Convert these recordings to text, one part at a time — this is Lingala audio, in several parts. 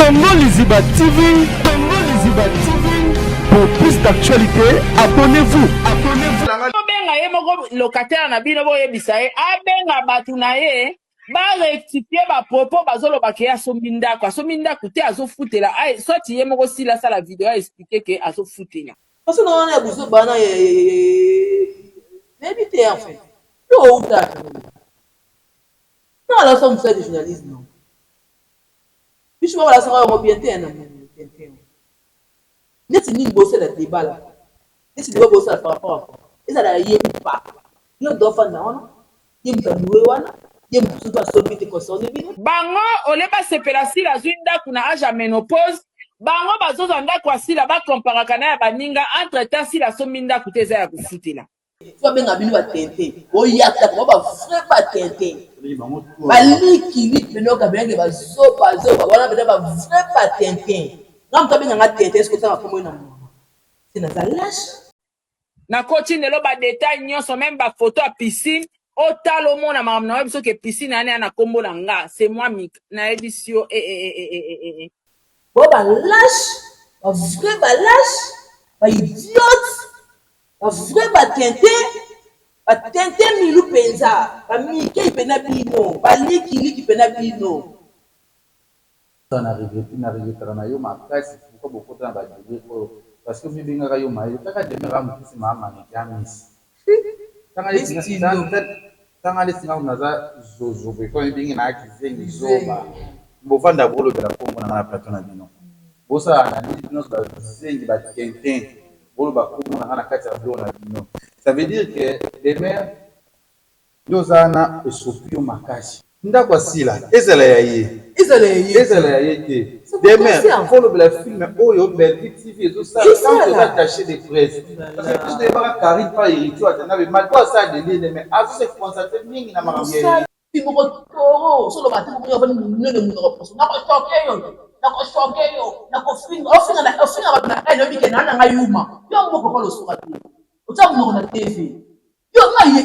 Congo Liziba TV, Congo Liziba TV. Pour plus d'actualités, abonnez-vous. Abonnez-vous. Bobenga ye moko locataire na bino, boyebisa ye abenga bato na ye barectifie bapropos. Bazoloba ke asombi ndako, asombi ndako te, azofutela. Soit ye moko sila asala video, aexplique ke azofutela. Façon na wana ya buzoba wana, nayebi te. En fait, yo outa non alasa mosala de journalisme, non, biso moko balasaka yango bien te. Na te neti nini bosala débat la, neti débat bosala par rapport à quoi? Ezala ye ou pas, yo dofanda wana, ye moto alouer wana, ye moto soki asombi te, concerne bino. Bango ole basepela Sila azwi ndako na age ya ménopause. Bango bazozwa ndako ya Sila, bakomparaka na ya baninga. Entre temps, Sila asombi ndako te, eza ya kofutela. Fo babenga bino batente, boyaka bango bavrai batente, balikili pene okabelaki bazobazoba wana pena bavrai batente. Nga moto abenganga tente, eske otanga komoi na monoko te? Naza lâche. Nakoti lelo badetail nyonso, même bafoto ya piscine. Otala, omona makambo na biso ke piscine yani ya na nkombo na nga, c'est moi mik nayebisi yo. Eh, eh, eh, eh, eh, eh. Bo balâche, bavrai balâche, baidiote, bavrai batente, batente milu mpenza, bamikei mpena bino, balikiliki mpena bino. Na regrettaka na yo makasi. Pourquoi bokota na badélire oyo? Parce que mibengaka yo mayele kaka Demer amokisi maamaneke amisi. Tanga neti nga naza zozo boye, fo mibenge na kizengi zoba. Bovanda, bolobela nkombo na nga na plateau na bino, bosala analyse nyonso, bazengi, batintin, boloba nkombo na nga na kati ya bureau na bino. Ça veut dire que Demer, nde oza wana, esopi yo makasi. Ndako asila, ezala ya ye, ezala ya ye, ezala ya ye te, Demer, folobela film oyo Bellevue TV ezosala tant oza attaché de presse, parce que biso toyebaka Karine pa Héritier Watanabe, malgré asala délire, mais azose concentrer mingi na makambo ya Moko toro soloba te, moko avandi monene, monoko poso. Nakochoquer yo, nakochoquer yo, nakofinga, ofinga, ofinga bato na haine. Oyebi ke naa nanga yuma, yo moko papa losoka te, otia monoko na TV. Yo nga ye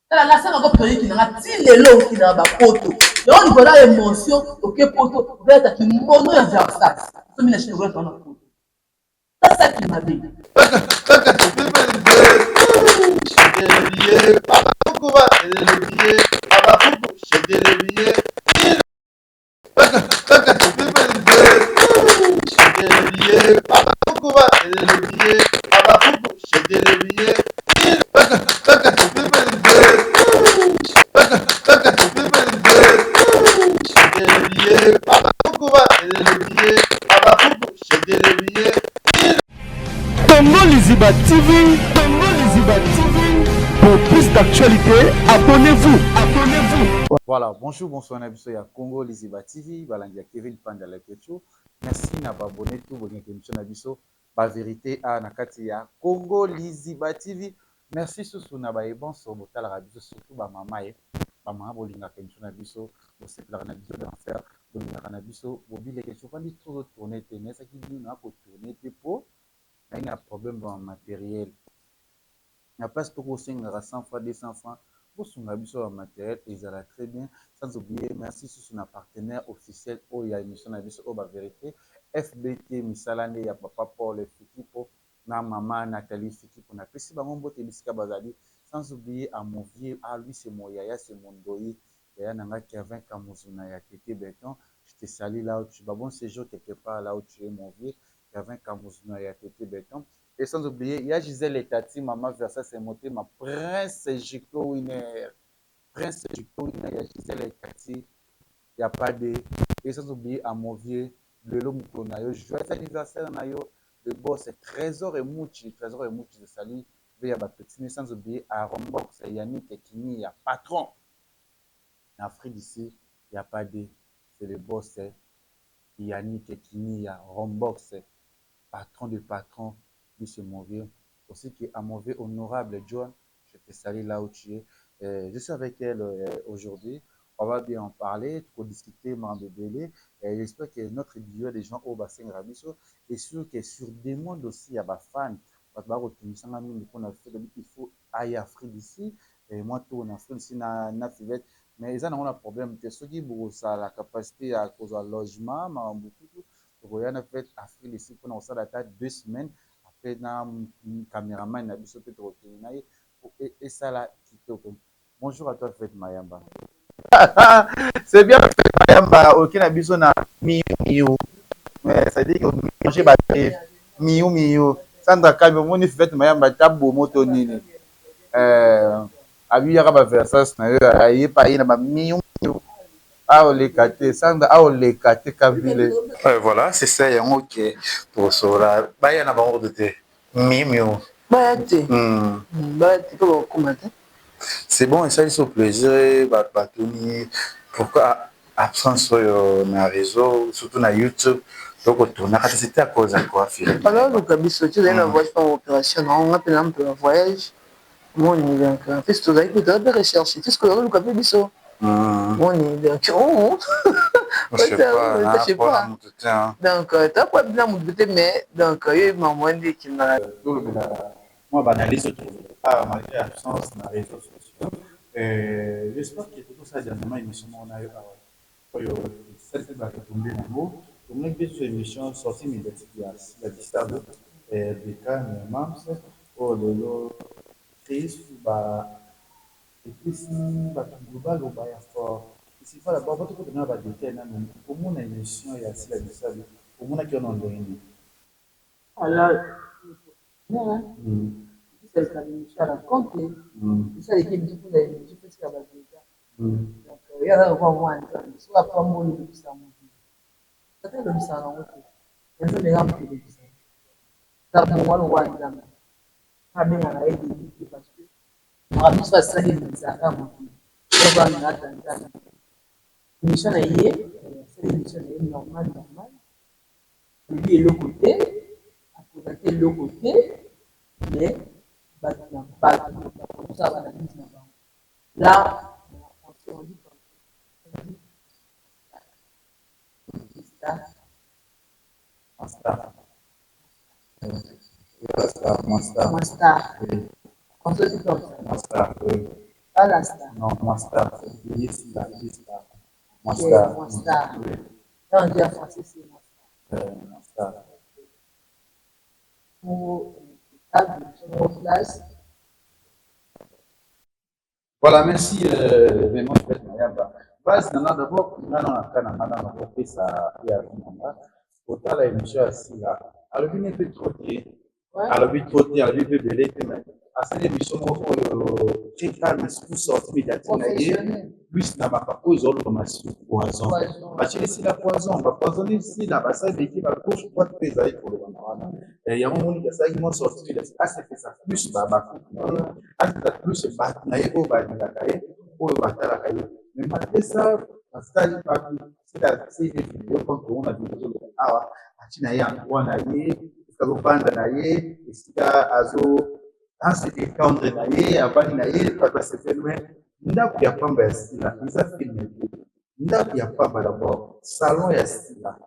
tala, nasangako periki nanga ti lelo, okendaka bapoto yango likolo ya émotion. Oke poto, obelataki kimono ya Versace, somi na Chine, okolata wana poto, tasaki mabe. Congo Liziba TV, Congo Liziba TV. Pour plus d'actualités, abonnez-vous, abonnez-vous. Voilà, bonjour, bonsoir na biso ya Congo Liziba TV, balandi ya Kevin Panda Lekechu. Merci na baabonné tout bolingaka émission na biso ba vérité a na kati ya Congo Liziba TV. Merci susu na bayebonso botalaka biso, surtout bamama ye, bamama bolingaka émission na biso, bosepelaka na biso danser, bolingaka na biso bobileke. Sofandi tozotourne te, nayesaki bino na kotourne te mpo nayi na problème ba matériel na place. Tokosengaka 100 francs, 200 francs, bosunga biso ba matériel, ezala très bien. Sans oublier, merci susu na partenaire officiel oyo ya émission na biso oyo ba vérité, FBT misala nde ya papa Paul Fikipo na mama Nathalie Fikipo. Napesi bango mbote bisika bazali. Sans oublier à mon vieux, à lui, c'est mon yaya, c'est mon doyi, yaya nanga Kevin Kamuzuna ya Tete Beton, je te salue là où tu vas, bon séjour quelque part là où tu es, mon vieux Kevin Kamuzuna ya Tete Beton. Et sans oublier, il y a Gisèle Etati, Maman Versace Motema, Prince Jiclo Winner. Prince Jiclo Winner, il y a Gisèle Etati, il n'y a pas de. Et sans oublier à mon vieux, Lelo Mukolo na yo, joyeux anniversaire na yo, le boss Trésor et Mouchi, Trésor et Mouchi, je salue, Veya Petit, mais sans oublier à Rombox, Yannick Kini, il y a patron. En Afrique d'ici, il n'y a pas de. C'est le boss Yannick Kini, il y a Rombox, patron de patron, lui c'est mon vieux. Aussi qui à mon vieux honorable John, je te salue là où tu es. Je suis avec elle aujourd'hui. On va bien en parler, pour discuter, m'embébéler. J'espère que notre duo des gens au bassin Rabiso et sûr que sur demande aussi, il y a des fans. Il faut aller Afrique d'ici. Et moi, tout en Afrique d'ici, na Fivette. Mais eza nango na problème te. Soki bokozala capacité ya kozwa logement, makambo tutu, tokoya na peut Afrique du Sud mpona kosala ata 2 semaines. Après na cameraman na biso mpe tokokende na ye po esala kitoko. Bonjour à toi, Fred Mayamba. C'est bien, Fred Mayamba. Oke na biso na miu miu, c'est-à-dire que manger ba miu miu. Sandra Kami, omoni Fred Mayamba ta bomo to nini? Abiyaka ba Versace na yo, aye pa ye na ba miu miu. Aoleka te, Sandra, aoleka te kabile. Voilà, c'est ça yango ke tokosola. Baya na bango te, miu miu. Baya te, baya te mpo bakokoma te. C'est bon, esali so plaisir. Bato batuni pourquoi absence oyo na réseau, surtout na YouTube, tokotournaka te. C'était à cause ya quoi, Philippe? Bazoluka biso ti ozali na voyage mpa opération na nga mpe na mpe na voyage moni. Donc en plus tozali mpe, toza mpe recherche ti soki ozoluka mpe biso moni. Donc je sais pas, donc toakoa bina motu te, mais donc yo mama nde ekendaka. Tolobela mwa ba analyse awa malgré absence na réseaux sociaux. J'espère que tokosala dernièrement émission moko na yo awa oyo esali mpe baretombe nango. Tomonaki mpe so émission sortie médiatique ya Sila Bisalo, Beka na Mams, oyo lelo crise ba epesi bato baloba ya fort. Esika d'abord batokota na ba détail nanu. Komona émission ya Sila Bisalo, omonaki wana ndenge nini? Alors, esalaka émission à la compte, esalaki émission mpona émission mpe tika badega. Donc ye aza lokola mwana Nzambe. Soki apamboli, elobisa motu ata elobisaka nango te ya Nzambe, eka moto elobisaka eza lokola Nzambe abengaka ye début te, parce que makambo nyonso asali elobisaka mokili oyo ata Nzambe. Émission na ye, asali émission na ye normal normal, alobi eloko te, apresente eloko te, mais bato na bato bakosala ba analyse na bango. Là, en français on dit, on dit star. Star. Star, moi star. Moi star. Oui. On se dit comme ça. Moi star, oui. Pas la star. Non, moi star. C'est star, star. Moi Ok, star. moi star. Oui. Là, on dit en français, c'est moi star. Moi star. Pour table, place. Voilà, merci vraiment, Fred Mayamba. Base nanga d'abord, nga na ka na nga na kopesa ya nanga kotala émission ya Sila. Alobi ne mpe trop te, alobi trop te, alobi mpe ebele te, mais asali émission moko oyo très calme, surtout sortie médiatique na ye. Professionnel. Plus na makambo oyo ezolobama sur poison. Poison. Batieli Sila poison, ba poisonne Sila, basali beki ba gauche droite mpe ezali koloba na wana. Yango moniki asalaki mwa sortie médiatique, asepesa plus ba couple na ye, asepesa plus bato na ye oyo balingaka ye, oyo batalaka ye. Mais malgré ça, basali bato Sila asali vidéo comme toomona vidéo ezoloba awa, atie na ye endroit na ye, esika azovanda na ye, esika azo ase détendre na ye, avandi na ye, bato basepeli. Mais ndako ya pamba ya Sila eza film te. Ndako ya pamba d'abord, salon ya Sila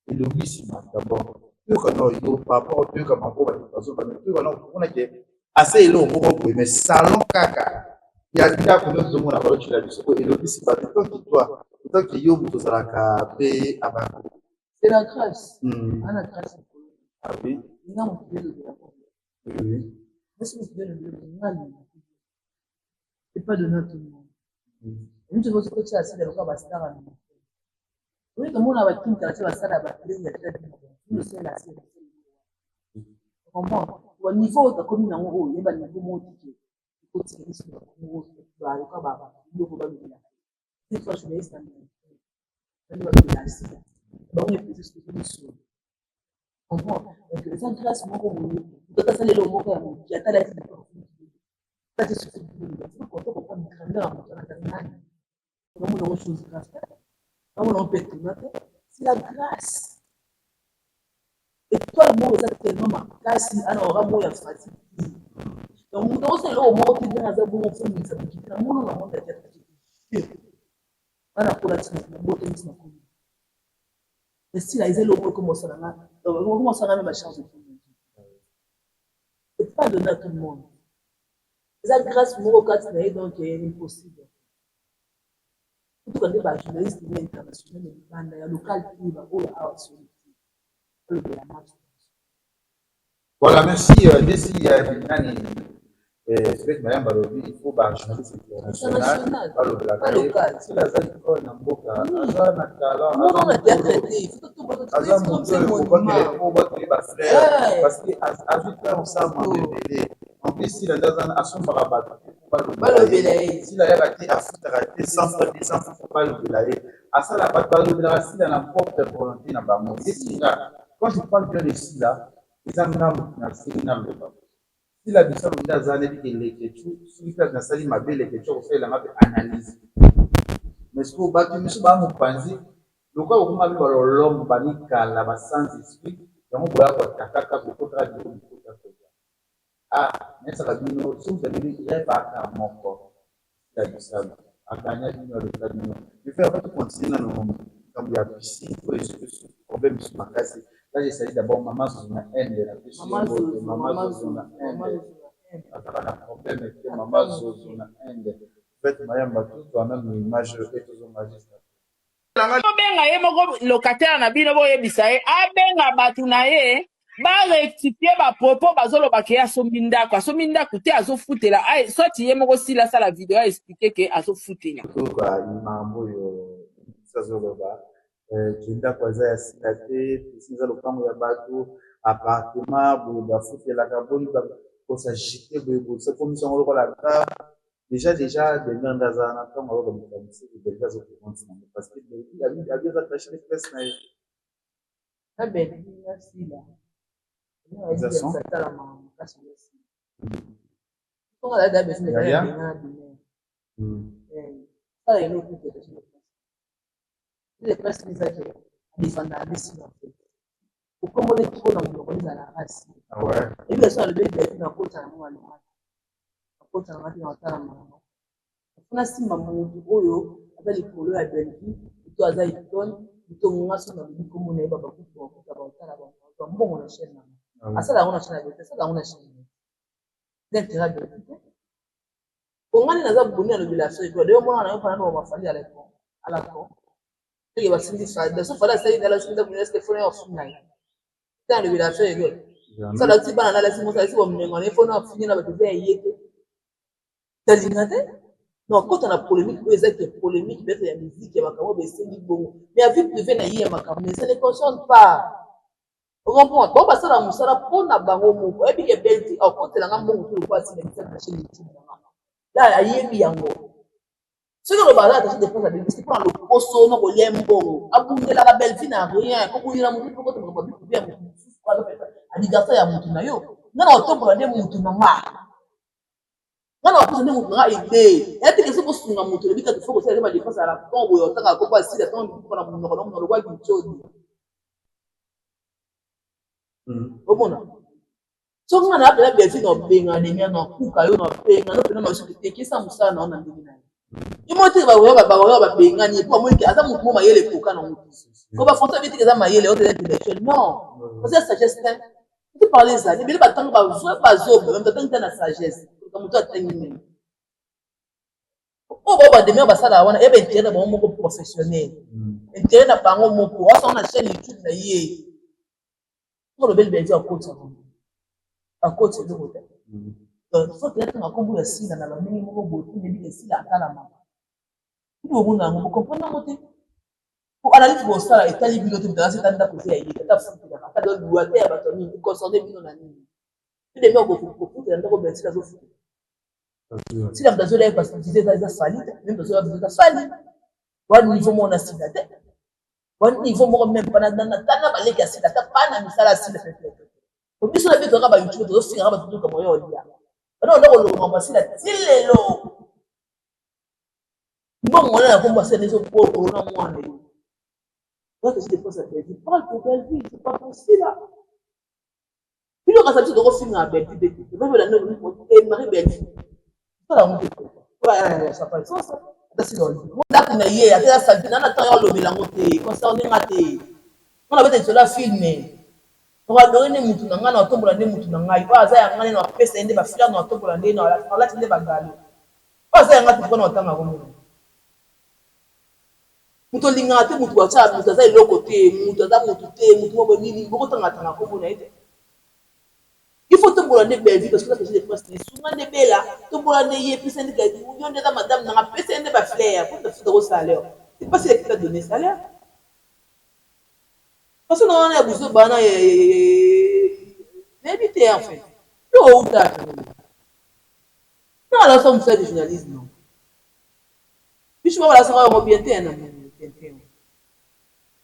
elobisi bato. D'abord toyoka na yo par rapport, toyoka bango bato bazobana, toyoka na komona ke asa eloko moko boye, mais salon kaka ya ndako nde tozomona balotila biso oyo elobisi bato. Tant que toi, tant que yo moto ozalaka mpe abako. C'est la grâce. Ana grâce. Ah oui. Nga motu elobela. Oui. Moi, si motu elobela nga alinga. C'est pas donné à tout le monde. Mutu nyonso kotia asila lokola ba star ya mingi. Oyo tomona bakimika batie basala ba télé ya télé, osala asila. Comprendre? Ba niveau oyo takomi nango oyo, yeba niveau moko tike ekotika biso na Congo, bayoka biloko balobelaka. Cette fois, journaliste américain bani balobela asila bango epesi soki biso. Comprendre? Donc eza grâce moko boye. Moto asala eloko moko ya moki, atalaki ati soki comprendre grandeur ya moto wana nani. Namona yango chose grave te, namona yango mpe étonnant te. C'est la grâce. Étoile moko eza tellement makasi ana ora moko ya fatigue. Donc moto akosala eloko moko te ndenge aza bongo, fomisa mokili namona na monde ya théâtre wana kola ntina na bote ntina komi esila. Eza eloko moko ekoma nga, ekoma osala nga me ba charge. C'est pas donné à tout le monde. Eza grâce moko kati na ye, donc impossible. Kutuka nde ba journaliste ya international ya libanda ya local te ba oyo awa soni te. Balobela match. Voilà, merci. Desi nani Fred Mayamba alobi il faut ba journaliste international balobelaka ye. Sila aza likolo na mboka, aza na talent, aza moto oyo po bakele ba frère parce que azwi frère osala mambo ebele. En plus Sila nde aza asombaka bato te po balobela ye. Sila ayaka te afutaka te 100 fois 200 fois po balobela ye. Asala bato balobelaka Sila na propre volonté na bango. Ndeti nga, quand je parle bien de Sila, eza nga moto nasengi naloba. Sila Bisalu nde aza nayebi ke Leketchou soki pe nasali mabe Leketchou akosalela nga pe analyse. Mais sikoyo batu misusu ba mopanzi lokola bokoma pe ba lolombo ba mikala ba sans esprit yango boya ko attaquaka bokotaka biloko bikota kota. Ah nayebisaka bino soki moto alobi reve aka moko Sila Bisalu a gagna bino aloka bino. Mais frère avant to continuer nanu likambo ya piscine oyo ezo problème lisusu makasi. Là je salue d'abord maman Zozo na Inde napesi ye mbote maman Zozo na Inde azalaka na problème te maman Zozo na Inde. Faites Mayamba tozwa nanu image oyo pe tozonga juste après. Bobenga ye moko locataire na bino boyebisa ye abenga batu na ye ba rectifier ba propos bazoloba ke asombi ndako asombi ndako te azofutela soit ye moko sila asala video a expliquer ke azofutela. Toyoka makambo oyo azoloba ke ndako aza ya sika te, piscine eza lopango ya bato, appartement boye bafutelaka boni ko s'agiter boye boye okomisi yango lokola grave. Dejà dejà Demeure nde aza wana ntango ayoka likambo soki Bellevue azo courant nango parce que Bellevue abi aza attaché de presse na ye. Na Bellevue na Sila. Eza son. Yaya. Nasimba moto oyo aza likolo ya Bellevue moto aza icone moto nga soki nalobi kombo na ye ba bakuku bakuta baotala bazwa mbongo na chaîne na nga asala yango na chaîne ya Bellevue asala yango na chaîne na ye eza intérêt ya Bellevue te po nga nde naza boni alobela soki ko d'ailleurs mwana na yo mpana ba Fally à la con à la con soki basimbi Fally so Fally asali na la simbi est-ce que faut na yo afinga ye te alobela soki ko sala ti bana na la simbi sala ti bomengo na ye faut na afinga na bato eza ya ye te Nalinga te non kota na polemique oyo eza ke polemique peut-être ya musique ya makambo oyo esengi bongo mais ya vie privée na ye ya makambo mais ça ne concerne pas ocomprendre bango basala mosala mpo na bango moko oyebi ke Bellevue akotela nga mbongo te lokola asila misala na chaîne YouTube na nga la ayebi yango soki oloba aza attaché de presse ya Bellevue mpo na lokoso na kolia mbongo abundelaka Bellevue na rien kobundela motu mpo kota makambo ya vie privée ya motu mosusu anniversaire ya motu na yo nga na otombola nde motu na nga nga na baposa nde moto nanga ide ya te kese kosunga moto olobi kaka fo kosala ba défense ala ton boye otanga koko asila ton moko na monoko na monoko lokola kintsoni omona soki nga na apela Bellevue na obenga demia na kuka yo na obenga no pena masuki te kesa mosala na yo na ndenge na ye ye moko te baoyo babengani ye mpo bamoni ke aza moto mo mayele ekoka na moto ko ba français babetiki eza mayele oyo eza intellectuel non oza sagesse te Tu parles ezali ebele batanga ba vrai bazoba mais moto atangi te na sagesse koluka moto atangi meme oyo bao bademeur basalaka wana eba intérêt na bango moko professionnel intérêt na bango moko asala na chaîne youtube na ye olobeli Bellevue akoti yango akoti eloko te donc faut toyatanga nkombo ya Sila na bandenge moko boye mpo nayebi ke Sila atalamaka Bino bomona yango bo comprendre yango te. Po analyse bosala etali bino te moto aza ata ndako te ya ye ata afutelaka ata do lua te ya bato ya nini econcerne bino na nini. Pe demi okofutela ndako Bercy Sila azofutela. Sila moto azolia ye parce que eza eza Fally te meme moto azolia eza Fally. Wana niveau moko na Sila te. Wana niveau moko meme pas na na na baleki ya Sila ata pas na misala ya Sila peut-être. Po biso na biso toza ba YouTube tozofingaka bato toluka moyen olia. Bana banda kolonga masila ti lelo. Mbongo wana ya kombo asali ezo bokolo na mwana yo. Toi tu dépenses à Bellevue. Parle pour Bellevue, c'est pas pour Sila. Bino kasa biso toko finga Bellevue bete. Bellevue la ndoki et Marie Bellevue. Sala ngo te. Ça pas sens. Ata Sila oli. Ndako na ye ata ya salite na na temps ya olobela ngo te. Concerne nga te. Nga na beta lisolo ya film. Nako adore nde mutu na ngai, nako tombola nde mutu na ngai. Oyo aza ya ngai nde nako pesa ye nde ba fleurs, nako tombola nde, nalati nde ba galons. Oyo aza ya nga te pourquoi nako tanga kombo na ye? Moto olingaka te moto atia moto aza eloko te, moto aza moto te, moto moko nini, bokotanga tanga kombo na ye te. Il faut tombola nde Bellevue parce que aza de presse te, sunga nde Bella, tombola nde ye, pesa nde yo nde aza madame nanga, pesa ye nde ba fleurs, po afuta ko salaire. C'est pas celle qui t'a donné salaire. Façon na wana ya buzoba wana nayebi te en fait. Yo outa Non, alors ça mosala de journalisme non. Biso ba balasaka yango bien te na tintin.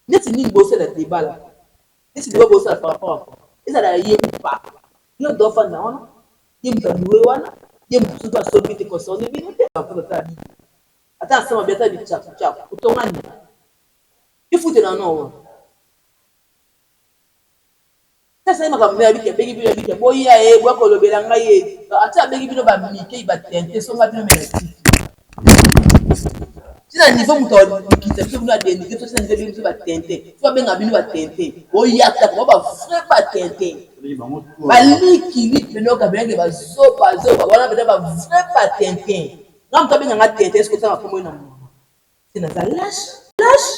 Neti nini bosala débat là. Neti débat bosala par rapport à quoi? Ezala ye ou pas. Yo ndo ofanda wana, ye moto aloué wana, ye moto soki asombi te concerne bino te. Ata asama bien ata bichaku chaku. Otonga nini? Ifutela no wana. Sasa ye makambo naye abiki abengi bino abiki boya ye boya kolobela ngai ye ata abengi bino ba mike ba tente songa bino me na tiki tina niveau moto akita biso bino adenigre biso tina niveau abengi biso ba tente fo abenga bino ba tente boya kaka ba vrai ba tente balikili pene okabelaki bazoba zoba wana pena ba vrai ba tente nga moto abenga nga tente eske otanga kombo na monoko te naza lache lache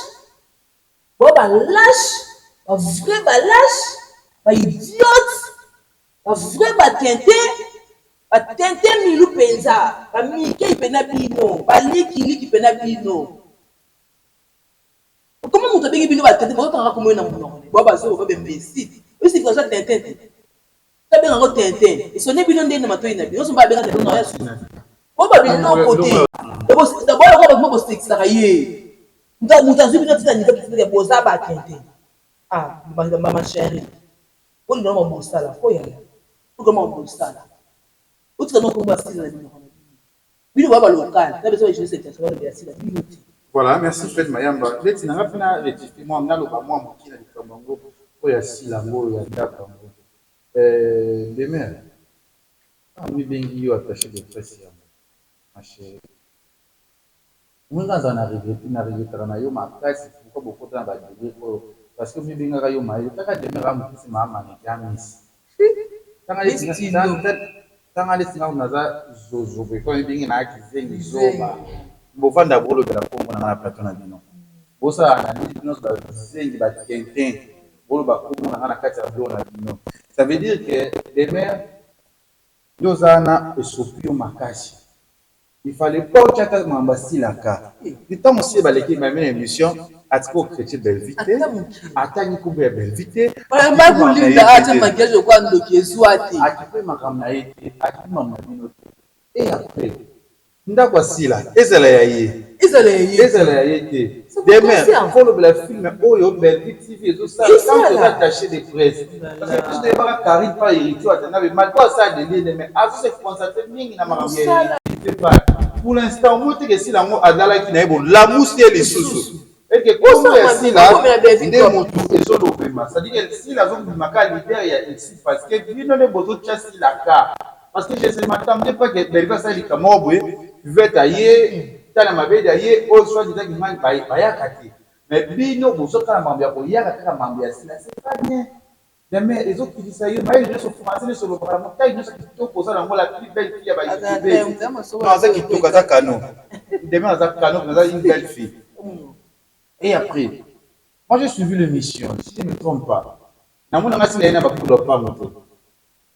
Bo ba lache, ba vrai ba lache, ba idiotes, ba vrai ba tintin, ba tintin milu penza, ba mikey pena bino, ba liki liki pena bino. Comment moto abengi bino ba tintin, bozo tanga kombo na monoko ne, bo ba zoba, ba imbecile. Oyo signification tintin te. Abenga yango tintin, esone bino nde na matoyi na bino, nyonso ba abenga tintin na ya susu. Bo ba biloko te. D'abord lokola bato bosekisaka ye. Moto azwi bino tina niveau kitoko boza ba tintin. Ah ma chérie. Bolinga ma bosala ko yaya. Bolinga ma bosala. Botika no kombo ya sila na minoko na bino. Bino ba ba local, na biso ba journaliste international ba ya sila bino te. Voilà, merci Fred Mayamba. Neti na nga mpe na rectifie mwa naloba mwa moke na likambo yango oyo ya sila yango ya ndako yango. Demeure, mibengi yo attaché de presse yango ma chérie. Omoni nga nazala na regrette na regrettaka na yo makasi pourquoi bokota na ba délire oyo parce que mibengaka yo mayele taka Demeure amokisi maa maneke amisi. Tanga neti tanga neti nga naza zozo boye comme mibengi na kizengi zoba. Bovanda bolobela kombo na nga na plateau na bino. Bosala analyse bino nyonso bazengi ba tintin boloba kombo na nga na kati ya bureau na bino. Ça veut dire que Demeure yo oza wana esopi yo makasi. Il fallait pas otia ata makambo asilaka. Ntango sie baleki bamemi na émission atiki ko chrétien Bellevue te, atangi kombo ya Bellevue te, akipe makambo na ye te, akipe makambo na bino te. Et après ndako asila ezala ya ye, ezala ya ye te. Demain kolobela film oyo Bellevue TV ezosala tant que oza attaché de presse. Parce que biso toyebaka Carine pa héritier Watanabe malgré asala délire mais azo se concentrer mingi na makambo ya héritier. Pour l'instant omoni te ke Sila yango azalaki na ye bolamusi ye lisusu eke kombo ya Sila nde motu ezolobema, c'est-à-dire que Sila azobima kaka leader ya exil parce que bino nde bozotia Sila ka parce que je ne m'attendais pas que Bellevue asala likambo moko boye Fivette aye tala mabedi aye oyo soit disant kimani bayaka te mais bino bozotala makambo ya koyaka kaka makambo ya Sila, c'est pas bien. Mais ezokitisa yo mayele nyonso, français nyonso olobaka yango, taille nyonso kitoko oza nango, la plus belle fille ya ba youtubeuses. Non, aza kitoko, aza canon. Demain aza canon, aza une belle fille. Et après, moi j'ai suivi l'émission, si je ne me trompe pas. Namona nga Sila ye na bakulu lopango te.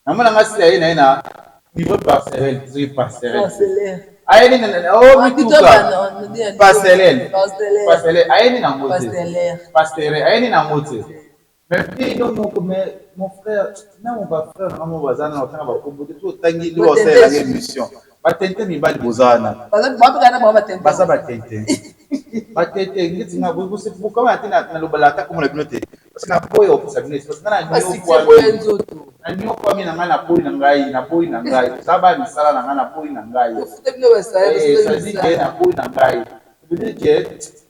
Namona nga Sila ye na ye na niveau parcelle, soki parcelle. Ayeni na oh mituka. Parcelle. Parcelle ayeni nango te. Pasteur ayeni nango te. Mais bino moko mais mon frère na mon ba frère na mo baza na otanga ba kombo te to tangi nde osalelaka émission ba tente mibali boza wana baza ba tente ba tente ndeti nga bokama te nalobala ata kombo na bino te parce que naboya kopesa bino espace nga na nyokwami na ngai naboyi na ngai naboyi na ngai oza ba misala na ngai naboyi na ngai c'est-à-dire naboyi na ngai veut dire que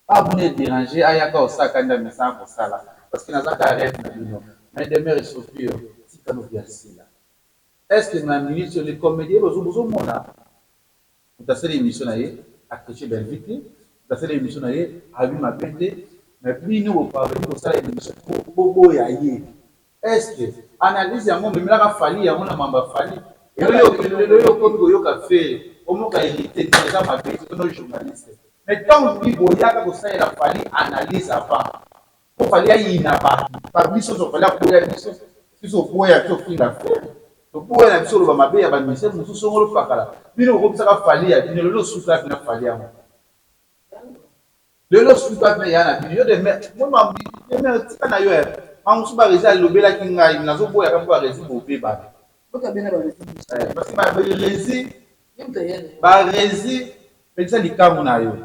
Abonne deranger ayaka osaka nde amesana kosala parce que naza kaka reve na bino mais demeure esopi yo tika lobi ya sila est ce que na minute oyo les comediens bozo bozo mona moto asali emission na ye a critique Bellevue te moto asali emission na ye abi mabe te mais bino bo parvenir kosala emission boboya ye est ce que analyse yango memelaka Fally yango na mamba Fally lelo yo okomi koyoka Ferre omoka héritier eza mabe soki no journaliste. Mais ntango bi boyaka kosalela Fally analyse avant po Fally ayina bato pa biso so Fally aboya biso biso oboya biso ofinga Ferre toboya na biso oloba mabe ya ba musiciens mosusu songolo pakala bino bokomisaka Fally ya bino lelo suka wapi na Fally yango lelo suka wapi na ya na bino yo de mère moi de mère tika na yo ma mosusu ba Rezi alobelaki ngai nazoboyaka mpo ba Rezi bobebana parce que ba Rezi Ba Rezi pekisa likangu na yo.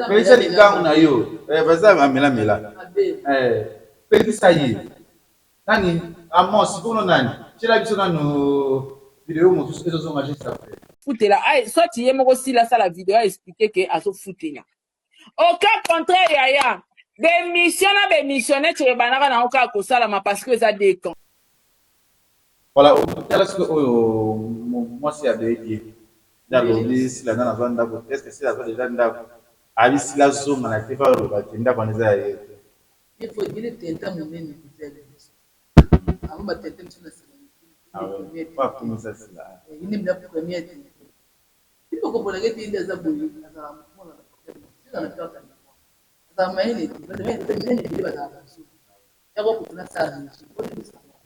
Pekisa likangu na yo. Eh baza amela mela. Eh pekisa ye. Nani Amos kono nani? Tiela biso nanu video mosusu ezozonga juste après. Futela soit ye moko sila asala video a expliquer que azofutela. Au cas contraire yaya, b'emission na b'emission neti ebandaka nango kaka kosalama parce que eza deux camps. Voilà, tala soki oyo mwasi ya Beyeke nde alobi Sila nani azwa ndako te, est-ce que Sila azwa dejà ndako? Abi Sila azonga na te aloba te ndako wana eza ya ye te. Il faut il est tenta monene kutu ya liboso. Avant ba tenta biso na sima. Ah ouais, pas akumisa Sila. Il est la première tenta. Ti boko ponaka ete ye nde aza boye azalaka mutu moko azalaka na problème te aza na perte ya memoire azalaka mayele te batu minene ebele bazalaka ba zoba yako kutu nasala regime bolimbisa nga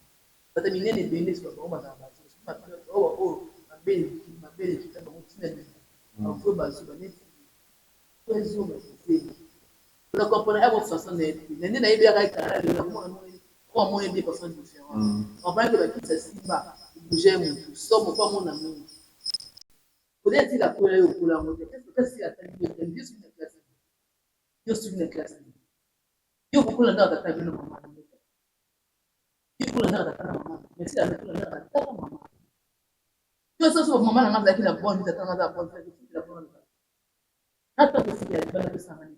batu minene ebele soki bango bazalaka ba zoba soki ba oyo oyo mabele mabele ekita bango ti na libumu ba vrai ba zoba neti vrai zoba kizengi na comprendre yako façon na ye te na nde nayebelaka ye kala na lelo nakomona moni oyo amoni de façon différente comprendre ke bakisi ya simba ebouge ye mutu somo po amona mingi Kolia tika kola yo okola yango te kasi sila atangi yo otangi yo soki na classe nini yo soki na classe nini yo okokola ndaka tata bino mama na yo yo okola ndaka tata na mama mais sila akola ndaka tata na mama yo soso mama na nga azalaki na bonne tata na nga aza bonne vie bonne ata kofikela libanda tosanga nini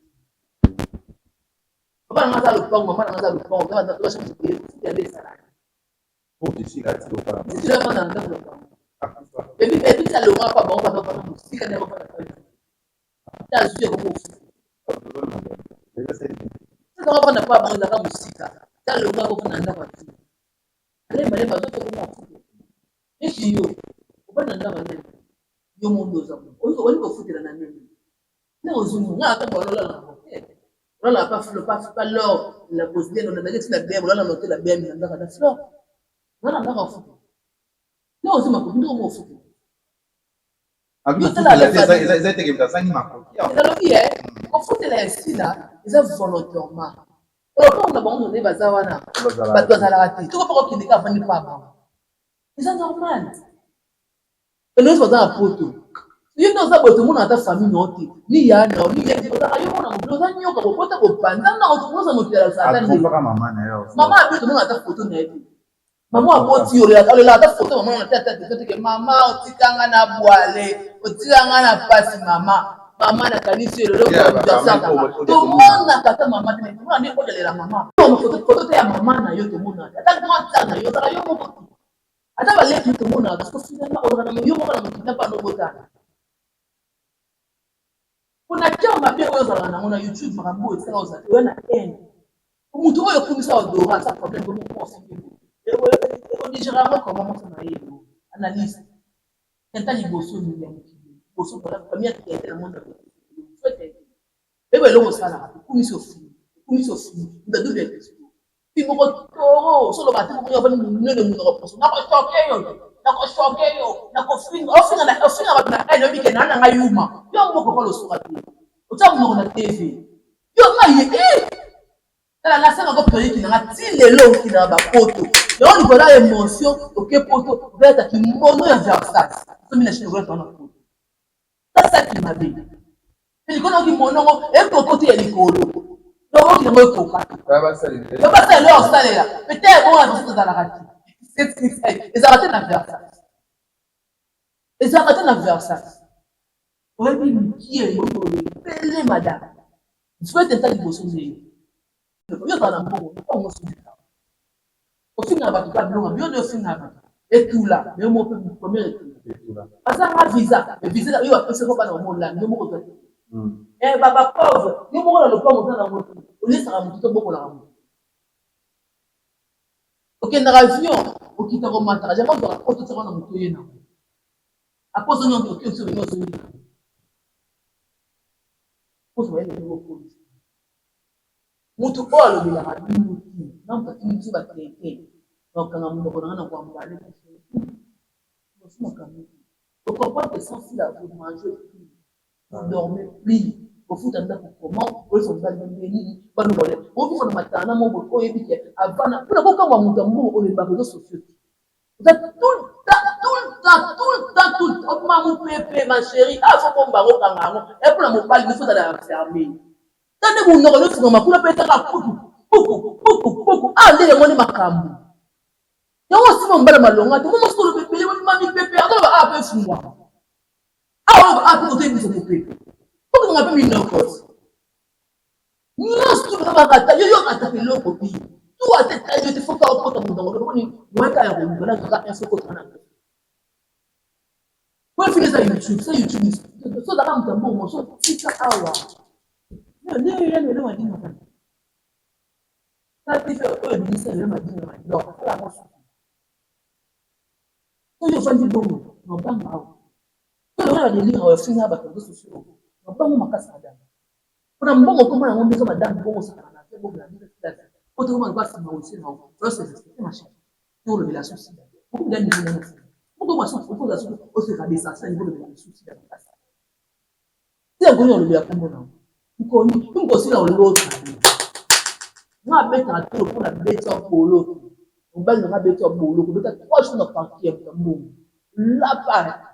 papa na nga aza lopango mama na nga aza lopango kofikela nde esalaka na ndako na bango ebikisa longa pa bango baza bana mosika nde bafanda pa te azwi yango mofuta saka bafanda pa bango ezalaka mosika ta longa kofanda na ndako ati malemba lemba azotokoma ofuta neti yo ofanda na ndako ya nani yo mondo oza oyi kofutela na nini nde ozwi nga ata bololala na hotel olala pa flo pa pa lor la bosnienne olala neti na bm olala na hotel ya bm na ndako na flor olala na ndako ofuta nde ozwi makoki nde omo ofuta nalobi ye kofutela ya sila eza volontairement olopango na bango nde baza wana bato bazalaka te toko mpe kokende kaka afandi pa bango eza normal Bino nionso baza na poto yo nde oza boye tomona ata famille na yo te ni ya na yo ni ya ozalaka yo mona mokili oza nyoka bobota bopanza na oza mokili alakisa ata nde mama ya bino tomona ata foto na ye te mama aboti yo olela ata foto mama na te ata te te mama otikanga na bwale otikanga na pasi mama mama nakanisi yo lelo tomonaka ata mama te tomona nde olela mama foto te ya mama na yo tomonaka ata grand sœur na yo ozalaka yo moko te Ata ba leki tomonaka parce que finalement ozalaka na yo moko na mokili na bana obotana. Pona cœur mabe oyo ozalaka nango na YouTube makambo oyo etikala ozala oya na haine. Mutu oyo okumisa odora asa problème ko moko ofingi odigere yango comment mwasi na ye analyste tata liboso nini ya mokili liboso première tete na monde Oyeba eloko osalaka okumisi ofingi okumisi ofingi moto ya double discours fi moko toro solo ba toko yo munene munoko poso nako choke yo nako choke yo nako finga ofinga na ofinga bato na haine oyebi ke na nanga yuma yo moko papa losoka te otia munoko na TV yo nga ye eh tala nasanga ko periki nanga ti lelo okendaka bapoto yango likolo ya émotion oke poto okolata kimono ya Versace somi na chine okolata wana poto Saki mabe. Likolo oki monongo ekoko te ya likolo. Donc oki yango ekoka. Babasala eloko osalela. Peut-être bongo na biso tozalaka te. Ezalaka te na Versace. Ezalaka te na Versace. Oyebi mikie ebele madame. Fete eza liboso nde yo. Yo ozala na mbongo, mbongo osungaka. Ofingaka bato kaka biloko yo nde ofingaka bato. Etula, yo moko mpe première etula. Bazanga visa, mais visa yo bapesi yo bana bango olandi, yo moko ozwa te. Eh ba ba pauvre, yo moko na lopango oza nango te. Olesaka moto to obokolaka moto. Okendaka avion, okitaka omataka, jamais ozwaka poto otiaka na moto oye nango. Aposo nyonso oke osi olingi ozongi nango. Kozwa mayele ndenge okolisa. Mutu oyo alobelaka bino te na mutu atindi biso ba tete nakokanga munoko na nga na koambale bosi makambo te. Bo comprendre que sans sila vous mangez plus, vous dormez plus, bofuta ndaku comment, boyesa mobali no ndenge nini, bana bolia, bo vivre na matana moko boye oyebi ke avanda pona kokangwa mutu ya mbongo olembaka reseaux sociaux te. Oza tout le temps, tout le temps, tout le temps, tout le temps. Obima mupepe ma chérie. Ah faut bomba yango kanga yango. Et pona mobali il faut ozala fermé. Tala nde munoko no efungama kuna pe kaka kuku kuku kuku kuku. Ah nde yango nde makambo. Yango osima mobali malonga te. Momo solo bebele obima mipepe. Azoloba ah pe efungwama. Ah oloba ah pe ozoyebisa mopepe. Okanga pe minoko. Nionso tout kaka kata yo yo ataka eloko te tout ata etali yo te faut kaka okota monoko omoni moyen kaka ya koluka na kaka info ekota na po efini eza youtube so youtube so ozalaka moto ya mbongo so tika awa nde ya lelo madinga kaka tala oyo ebimisa lelo madinga donc asala yango susu soki ofandi bongo mabanga awa soki oza na delire oyo ofinga bato réseaux sociaux mabango makasi madame Pona mbongo kombo na ngo nde eza madame bongo osakana na vie bongo na bino sida po tokoma lokola sima wese na yo se respecter ma chérie to olobela su sida okomi da niveau na sida moko ma suki okoza suki ose rabaisser sida niveau olobela su sida makasi sida nkoni olobela kombo na nkoni mko sila olota nga abetaka tolo pona beti ya boloko mobali na nga abeti ya boloko beta 3 jours na parquet ya mbongo lapa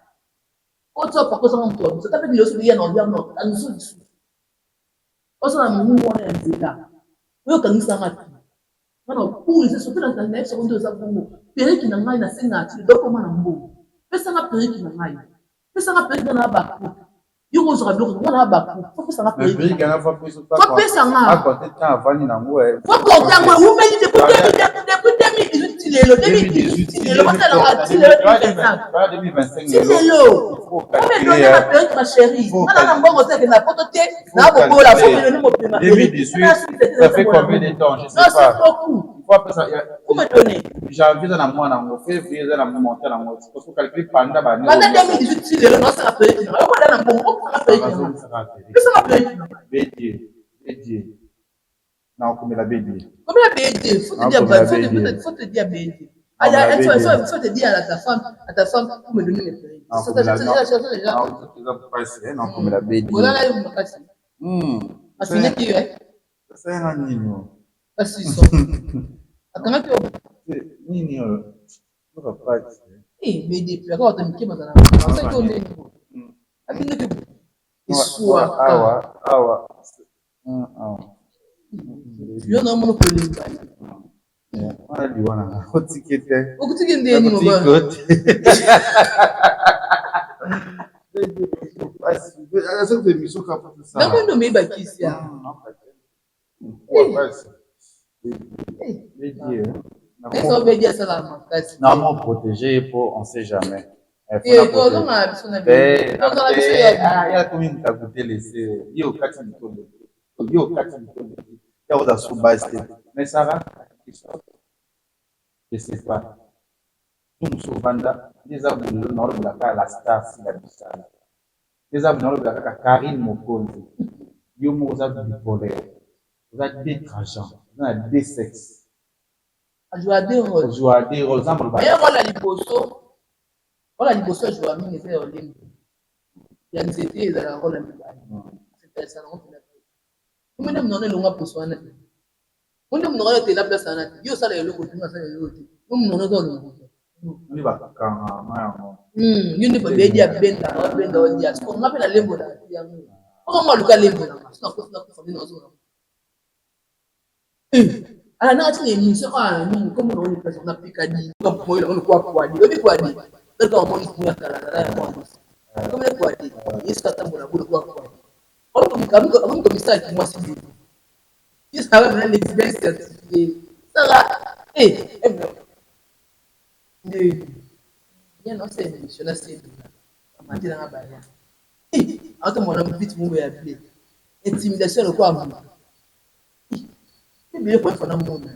Koti oyo papa ozanga moto ya biso ata pe liloso liya na olia no kangiso lisusu oza na mongongo wana ya nzela oyo okangisa nga te nga na okulisa soki na nayebisa ko nde oza bongo periki na ngai nasengaka ti dokoma na mbongo pesa nga periki na ngai pesa nga periki nga na baku yo kozwaka biloko nga na baku fo pesa nga periki fo pesa nga fo konte yango ewumeli depuis 2018 ti lelo 2018 ti lelo botalaka ti lelo 2025 ti lelo ome donne ma perruque ma chérie nga na na mbongo te na poto te na bobola faut me donner mopema 2018 ça fait combien de temps je sais pas c'est beaucoup faut me donner janvier eza na mwana yango février eza na montant yango parce que calcul pendant ba pendant 2018 ti lelo naosala perruque na yo na mbongo okosala perruque na pesa ma perruque na bedie bedie Nakomela BD. Komela BD, faut te dire, faut te dire BD. Ah, faut te dire à ta femme, à ta femme pour me donner mes perruques. Ça, ça, ça, ça, ça, déjà. Nakomela BD. Olala yo makasi. Afinaki yo, eh? Asalinga nini oyo? Kasi so. Akangaki yo. Nini oyo? Yoka pasi. Eh, BD, puis akaka bato mike bazala. Asalaki yo ndenge. Abinaki eswaka. Awa, awa. Yo na mona kolemba. Wana liwa na nga otiki te. Okotiki nde nini mobali? Namoni nde omei bakisi ya. Esa obedi asalaka makasi. Na mo protéger po on sait jamais. Tozonga biso na tozala biso ya ya komi moto laisse ye okati mitondo ye okati mitondo ya oza sous base te mais Sarah je sais pas yo mosusu ovanda nde eza boye naolobela kaka la star sila bisala nde eza boye naolobela kaka Carine Mokonzi yo moko oza bipolaire oza deux trajan oza na deux sexes Ajoua deux role. Ozua deux role oza maloba. Mais role ya liboso, role ya liboso ajoua mingi eza ya olembo. Ya nzete ezalaka role ya mibale. Asepelisa nango mpenza te. Yo nde munoko elongwa poso wana te. Yo nde munoko etela place wana te. Yo osala eloko te, nga nasala eloko te. Yo munoko eza olongwa te. Nde bakangama yango. Yo nde babedi abenda, abenda olia. Sikoyo nga mpe nalembolaka te yango. Moko nga aluka alembolaka. Soki nakofi nakufa nde nazonga. Ala na tina émission ah nini comme on est place on a pikadi comme moi on quoi quoi dit obi quoi dit donc on moni kuna kala kala ya mwana comme le quoi dit yesu atambola bolo quoi quoi on comme comme comme comme ça qui moi c'est dit ça va maintenant les certifié ça va eh eh nde bien non c'est émission là c'est amatela nga baya eh atomona vite moko ya blé intimidation lokola moto biloko oyo fana mona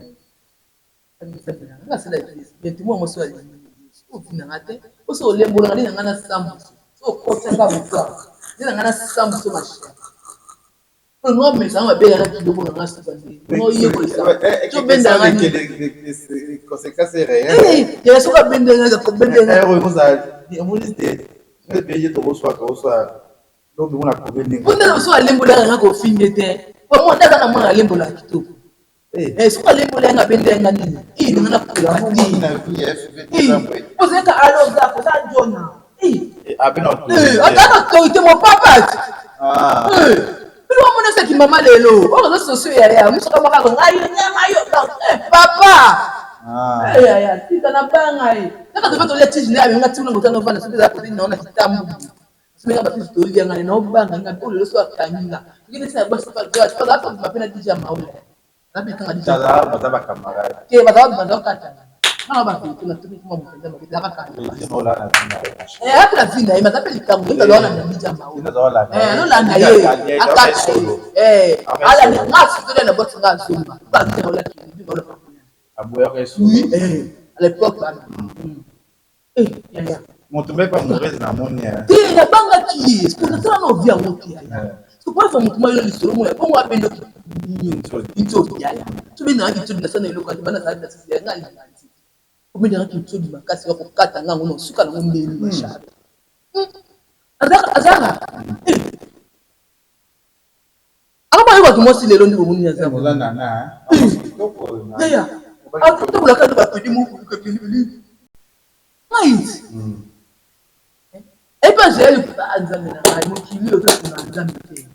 nga asala eglise mais tout mwa so alingi ofina nga te oso olembolaka nde na nga na sambuso so okotaka moka nde na nga na sambuso ma chérie. Oyo nga mesa nga bela na kiloko na nga suka nde. Ngo yekolisa. To benda nga ni. Conséquence est réelle. Eh, ya soka benda nga ko benda nga. Eh, oyo koza omoni te. Nde pe ye tokoswa tokoswa. Lobi mona kobe ndenge. Bunda na so alembola nga ko finge te. Po mo ndaka na mona alembola kitoko. Eh, Eh, soki alembola nga benda nga nini? Eh, nga na kola yango ti. moni na vie FVT Eh, eza boye. ozeka aloza koza jona. Eh, Eh, abe na eh, autorité. ata na autorité mon papa. Ah. Eh, bino omona seki mama lelo. Oyo réseaux sociaux ya ya, musoka maka ko ngai yo nyama yo. Eh, papa. Ah. Eh, ya ya, tika na banga ye. Kaka tobe tolia tiji na nga tina ngotana vana soki eza kote na kitambu. Soki nga bafisi tolia nga na obanga nga po lelo so akangi nga. Soki neti na basi pa pa pa pa pa na dija maula. Na pe kanga dija. Tala baza ba camarade. Ke baza ba baza kata. Nga ba vérité na tobi kuma mpenza ba kaka kanga. Président ola na vie na ye. Eh, ape na vie na ye, mais ape likambo, ye bazala na dija maula. Président ola na Eh, ye. alolanda ye, akata ye. Eh, ala nga sikoyo na boxe nga azomba. Ba dija maula ki, maula. Aboyaka ye solo. Oui, eh, à l'époque bana. Eh, yaya. Moto mpe pa mauvaise namoni eh. Te nabangaki ye parce que nasala na ovi yango te yaya. Eh. Parce que po motu mayo lisolo moya bongo abendoki nzobi yaya. Tobendaka kitodi nasala na eloko ati bana azalaki na sisi ya nga alinga nti. Obendaka kitodi makasi ya kokata nga yango na suka nango mbeli mashar. Azaka azaka. Eh. Akoma yebaki mwasi lelo ndi bomoni aza. Oza nana, eh. Kitoko oyo na. Yaya. Akotambolaka na bapedi moko ngai. Epe azali nzambe na ngai mokili oyo tosunga nzambe te.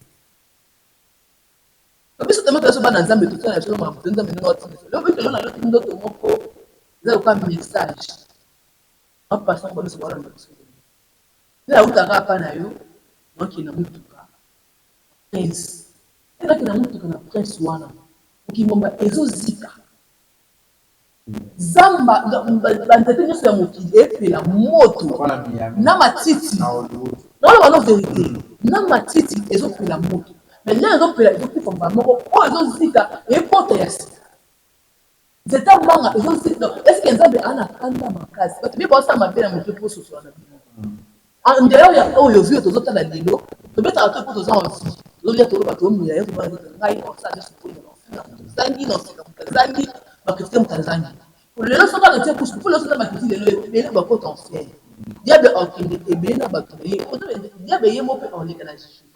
Biso tomoto biso bana nzambe tosala biso makambo nzambe ndenge atinda biso. Lelo biso na loti ndoto moko eza lokola message. Bapasa ngo biso balanda biso. Nde autaka apa na yo nakende na motuka prince. Nde nakende na motuka na prince wana mokili mobimba ezozika. Zamba banzete nyonso ya mokili epela moto Wana Miami. na matiti Na Hollywood. naoloba no vérité na matiti ezopela moto mais ndenge ezopela ezokufa mbala moko oyo ezozika ekota ya sika nzete ya manga ezozika eske nzambe ana kanda makasi bato mpe baosala mabe na moto mpo sosola na bino en dehors ya oyo vi oyo tozotala lelo tobetaka to mpo toza en vie tozolia toloba tomela ye tobana ngai osala nyonso mpona nafinga moto azangi nafinga moto azangi bakritike moto azangi lelo soki akotie kusu mpo lelo soki bakiti lelo ebele bakota enfer diable akende ebele na bato na ye diable ye moko mpe aleka na jugement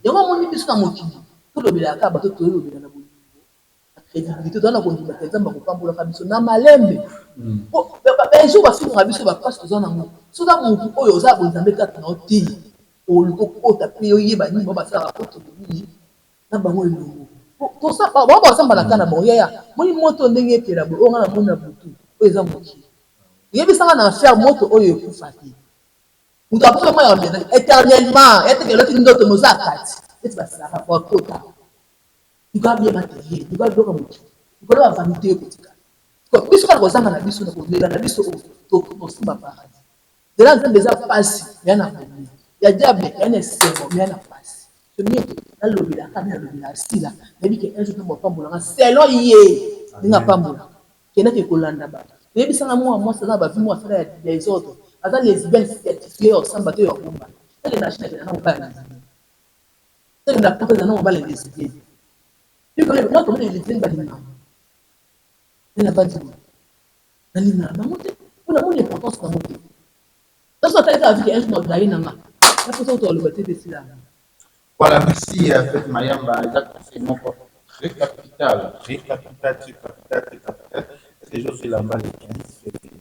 yango omoni biso na mokili tolobelaka kaka bato toyolobela na bolingo na crédibilité toza na kondima te nzambe akopambolaka biso na malembe bajour bafingaka biso bapasi toza nango soki oza motu oyo oza bonzambe kaka na yo te oluka okota mpe oyeba nini bao basalaka koto nini na bango elongo bango basambala kaka na bango yaya moni moto ndenge epela boye oyo nga na moni na butu oyo eza mokili oyebisanga na enfer moto oyo ekufa te moto akufa mwa ya mbela éternellement eteke eloti ndoto moza kati neti basalaka po akota likola bien matériel likola biloko ya mokili likola bavanité ekotikala biso kaka kozanga na biso na kolela na biso oyo tosimba paradis nzela nzambe eza pasi ya na bonheur ya diable ya na esengo ya na pasi tomie nalobelaka nde nalobela asila nayebi ke un jour ntango apambolanga selon ye ndenge apambolaka kendaki kolanda bato toyebisanga mwa mwasi aza na bavi mwa asala ya desordre aza lesbienne certifié osamba te oyo abomba teke na chine akenda na mobali lesbienne teke na poto eza na mobali lesbienne nga komona lesbienne balingaka nde navandi boye nalingaka bango te mpo namoni importance nango te nyonso atali kaka vike un jour naye nanga naposa kutu aloba te esila yango. Voilà, merci à Fête Mayamba, eza conseil moko très capital, très capital, très capital, très capital. Est-ce que je suis là-bas le 15 février?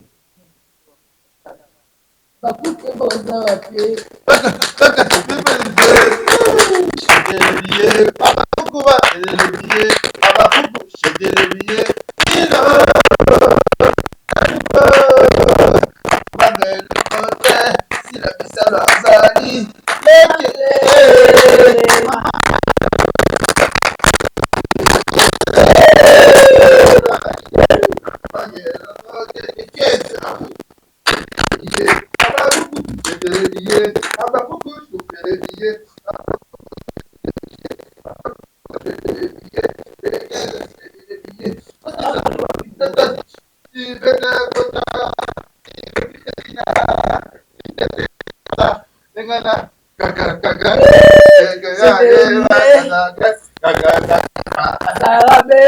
Bakuke boza wapi?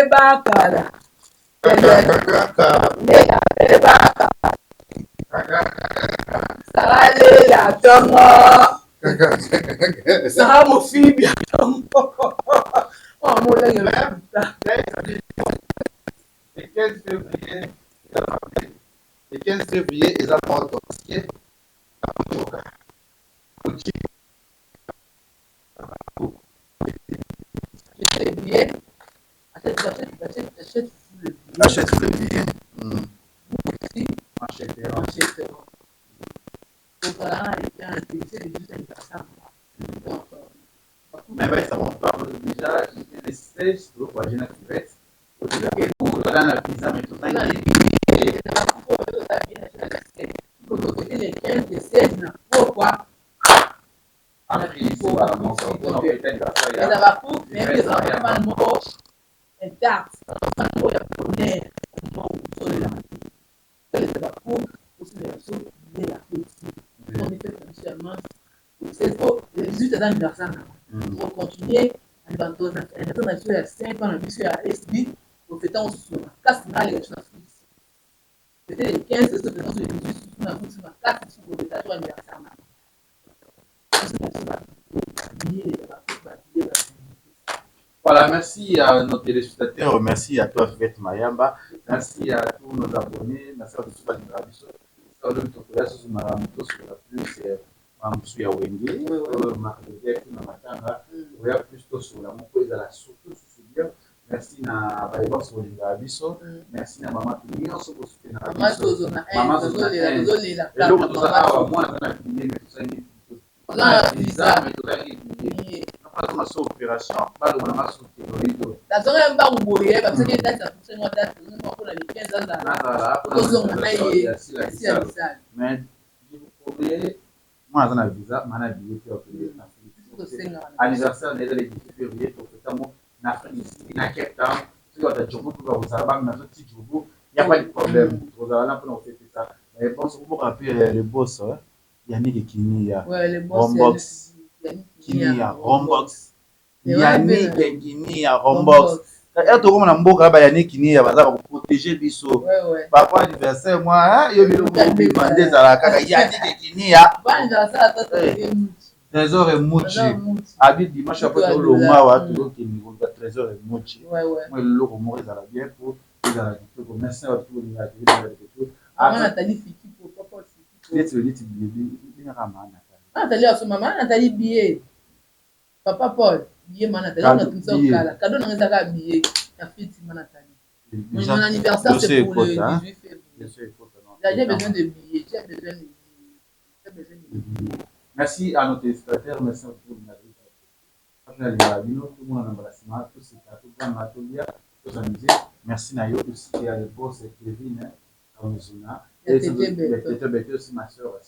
Abeba kala. Abeba kala. Sara lela tongo. Sara mofibi ya tongo. Oh, molangi ya lokuta. Le 15 février, le 15 février eza moto parce que Achète, achète, achète, achète le billet. Achète le billet. Achète. Achète. Ozala na le 15, c'est le 18 anniversaire. Donc, Mais ouais, ça on parle déjà le 16 pour la cuvette. Ozala na visa mais tozangi. Le 15, le 16 na pokwa. Ezalaka pour mais ezalaka fan moko intact, fan moko ya bonheur, ozolela te. Ezalaka pour osalela biso billet ya feti fete na biso ya mars po le 18 eza anniversaire na tokocontinue anniversaire na biso ya 5 ans na biso ya SB, tofeta ngo susu makasi na aleka biso na Afrique. C'était le 15, tofeta ngo le 18 susu na Afrique makasi susu kobeta to anniversaire na Voilà, merci à nos téléspectateurs, merci à toi Fivette Mayamba, merci à tous nos abonnés, merci à tous plus mamusu ya wenge na matanga oya plus tosola moko ezala surtout susu bien. Merci na bayebasi bolingaka biso, merci na mama nyonso bosutenaka biso. Mama eloko toza awa, mwana aza na billet mais tosangi visa, mais tozangi billet nazonga so opération balongolanga so théroïde. Nazonga mbangu boye, bapesaki date na prochaine date, nazonga mpona le 15 azala kozonga na ye asila misala. Mais je vous promets, moi aza na visa ma na billet te okende na Afrique. Anniversaire na eza le 18 février, tofetango na Afrique du Sud, na Cape Town. Soki bata jobu mpe bakozala bamema so ti jobu, y a pas de problème, tozala na mpona kofetisa réponse. Okoboka mpe le boss Yannick Kinia, Rombox Kinia, Rombox Yannick Kinia, Rombox. Ere tokoma na mboka, ba Yannick Kinia baza koprotéger biso par anniversaire. Mwa yo biloko obima nde ezalaka kaka Yannick Kinia, Trésor Emuchi abi dimanche apo tolongwa awa, tozokende koluka Trésor Emuchi. Mwa eloko moko ezala bien po ezala kitoko. Merci na bato bolingaka. Neti bengaka maa. Nathalie aso mama Nathalie billet, papa Paul billet, ma Nathalie natumisa okala cadeau nanga ezaka billet ya feti ma Nathalie. Mon anniversaire, c'est pour le 18 février. J'ai besoin de billets, j'ai besoin de billets, j'ai besoin de billets. Merci à nos téléspectateurs, merci à tout le bino tomona na mbala nsima, toseka, toganga, tolia, tos'amuse. Merci na yo aussi ya le boss Kevin Kamuzuna, Tete Bete aussi, ma soeur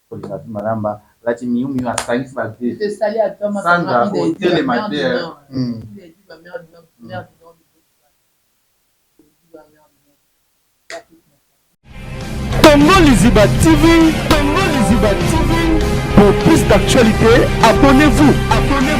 kolinga mpe malamba alati miu miu asangisi bate. Sandra otelema te. Congo Liziba TV, Congo Liziba TV. Pour plus d'actualités, abonnez-vous, abonnez-vous.